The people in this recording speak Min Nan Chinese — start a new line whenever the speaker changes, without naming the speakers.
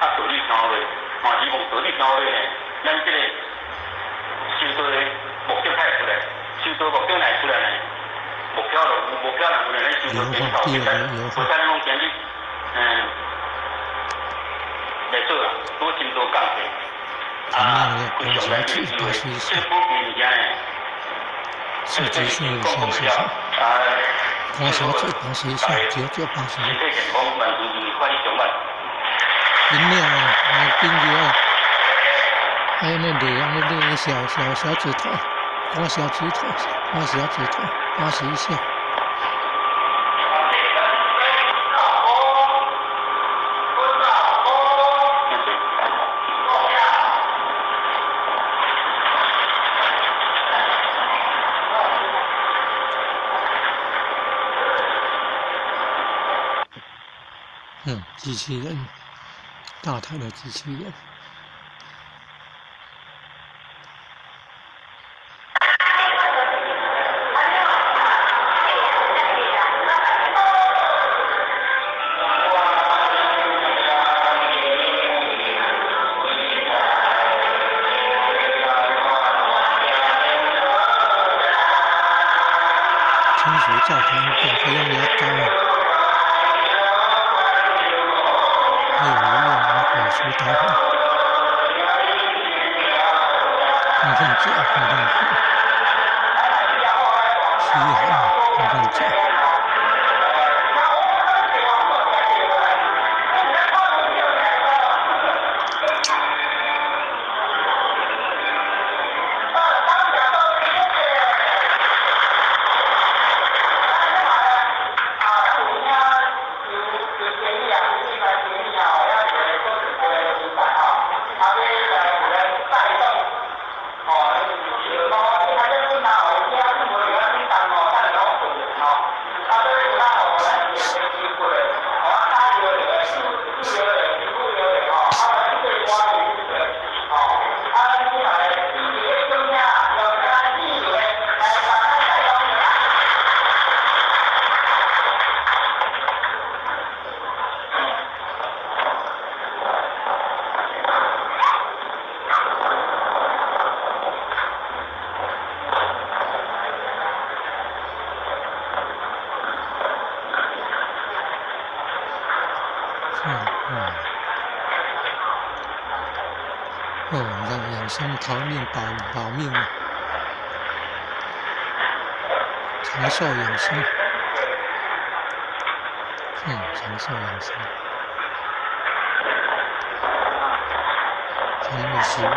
啊道理聽落，嘛希望道理聽落呢，咱這個修道的目的較會出來，修道目的若會出來呢，目標就有，目標若有呢，咱修道
油
前
畫，
頭
第二個油
會使，
畫。
會使咱講今日，來做啦，拄真多工課，
前
啊，
面
非常
的
來這個機會，
84
這寶貴物件呢，
四級數三十三，刮小指81下，9981。
身體健康，萬事如意，法喜充滿。
飲料啊，啊，冰熱啊，還有那螺，那螺小小小指頭，刮小指頭，刮小指頭，81下。嗯，機器人，大台的機器人。金屬造船可以用牙膏。還有用火書刀，碰碰腳，碰碰腳，吸汗，碰碰腳。嗯嗯，哦，讓養生逃命保保命，長壽養生，嗯，長壽養生，還有食物。